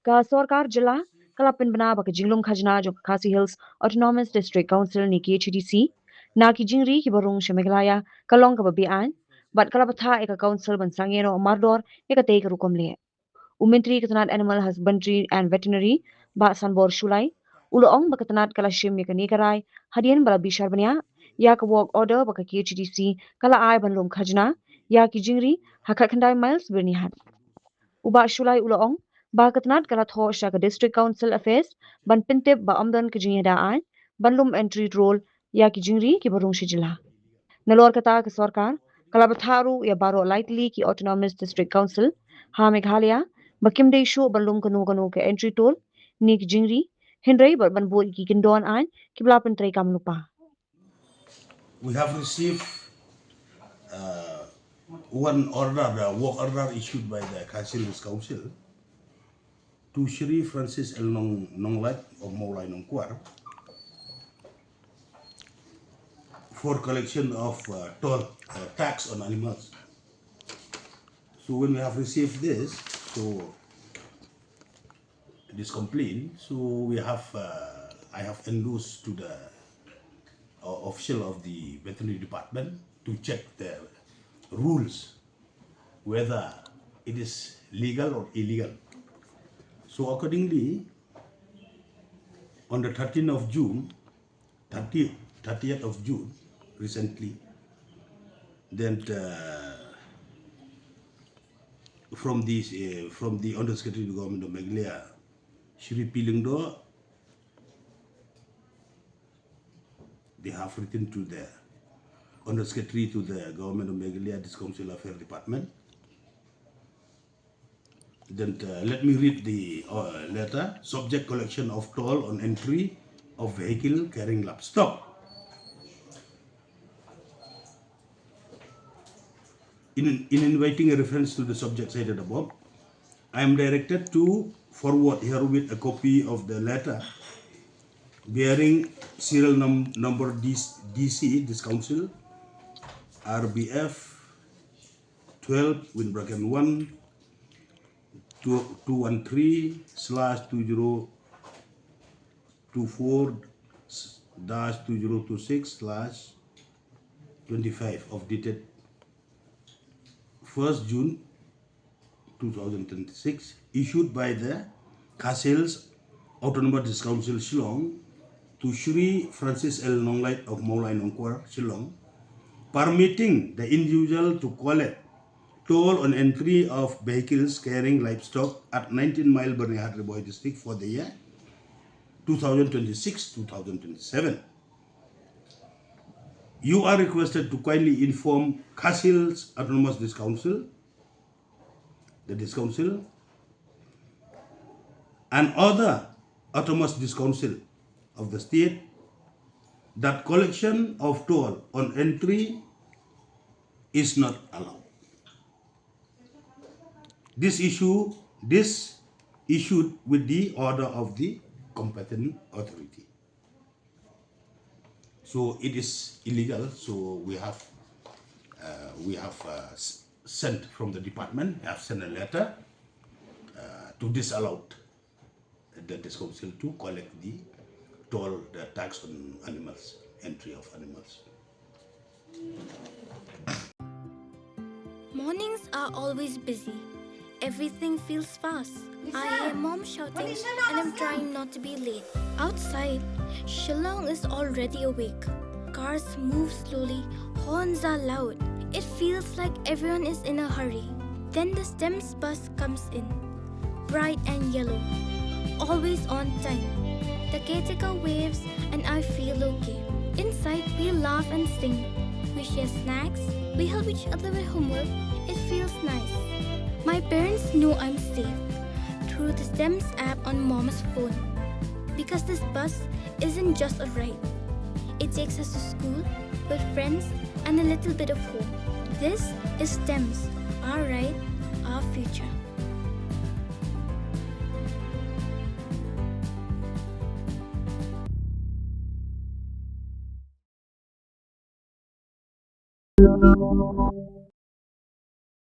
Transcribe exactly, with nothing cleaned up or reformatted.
Ka sorkar jylla ka la pynbna ba ka jinglum khajna jong ka Khasi Hills Autonomous District Council ne K H A D C na ki jingri kiba rung sha Meghalaya ka long kaba beaiñ, bad ka la bthah ïa ka council ban sangeh noh mardor ïa katei ka rukom leh. U Myntri ka tnad Animal Husbandry and Veterinary, Bah Sanbor Shullai, u la ong ba ka tnad ka la shim ïa kane ka rai hadien ba la bishar bniah ïa ka work order ba ka K H A D C ka la ai ban lum khajna ïa ki jingri ha khatkhyndai miles Byrnihat. U Bah Shullai u la ong ba ka tnad ka la thoh sha ka District Council Affairs ban pyntip ba ym don ka jingïada aiñ ban lum entry roll ïa ki jingri kiba rung sha jylla. Nalor kata, ka sorkar ka la bthah ruh ïa baroh lai tylli ki Autonomous District Council ha Meghalaya ba kim dei shuh ban lum kano kano ka entry toll ne ki jingri, hynrei bad ban bud ïa ki kyndon aiñ kiba la pyntreikam lypa. We have received uh, one order, the work order issued by the Khasi Hills Council to Shri Francis L Nong, Nonglait of Mawlai Nongkwar for collection of uh, toll uh, tax on animals. So when we have received this, so this complaint, so we have, uh, I have endorsed to the uh, official of the veterinary department to check the rules, whether it is legal or illegal. So accordingly, on the thirteenth of June, thirtieth, thirtieth of June, recently, then uh, from this, uh, from the Undersecretary to the Government of Meghalaya, Shri P Lyngdoh, they have written to the Undersecretary to the Government of Meghalaya, District Council Affairs Department. Then uh, let me read the uh, letter. Subject: collection of toll on entry of vehicle carrying livestock. In, in inviting a reference to the subject cited above, I am directed to forward herewith a copy of the letter bearing serial num- number D- D C, this council, R B F twelve, wing bracket one, two, two one three slash two zero two four dash two zero two six slash twenty-five of dated first June two thousand twenty-six, issued by the Khasi Hills Autonomous District Council Shillong to Shri Francis L Nonglait of Mawlai Nongkwar, Shillong, permitting the individual to collect toll on entry of vehicles carrying livestock at nineteen Mile, Byrnihat, Ri Bhoi District for the year two thousand twenty-six two thousand twenty-seven. You are requested to kindly inform Khasi Hills Autonomous District Council, the District Council, and other Autonomous District Council of the state that collection of toll on entry is not allowed. This issue, this issued with the order of the competent authority. So it is illegal. So we have, uh, we have uh, s- sent from the department, have sent a letter uh, to disallow the District Council to collect the toll, the tax on animals, entry of animals. Mornings are always busy. Everything feels fast. I hear mom shouting and I'm trying not to be late. Outside, Shillong is already awake. Cars move slowly, horns are loud. It feels like everyone is in a hurry. Then the STEMS bus comes in. Bright and yellow. Always on time. The caretaker waves and I feel okay. Inside, we laugh and sing. We share snacks. We help each other with homework. It feels nice. My parents know I'm safe through the STEMS app on mom's phone. Because this bus isn't just a ride, it takes us to school, with friends, and a little bit of hope. This is STEMS, our ride, our future.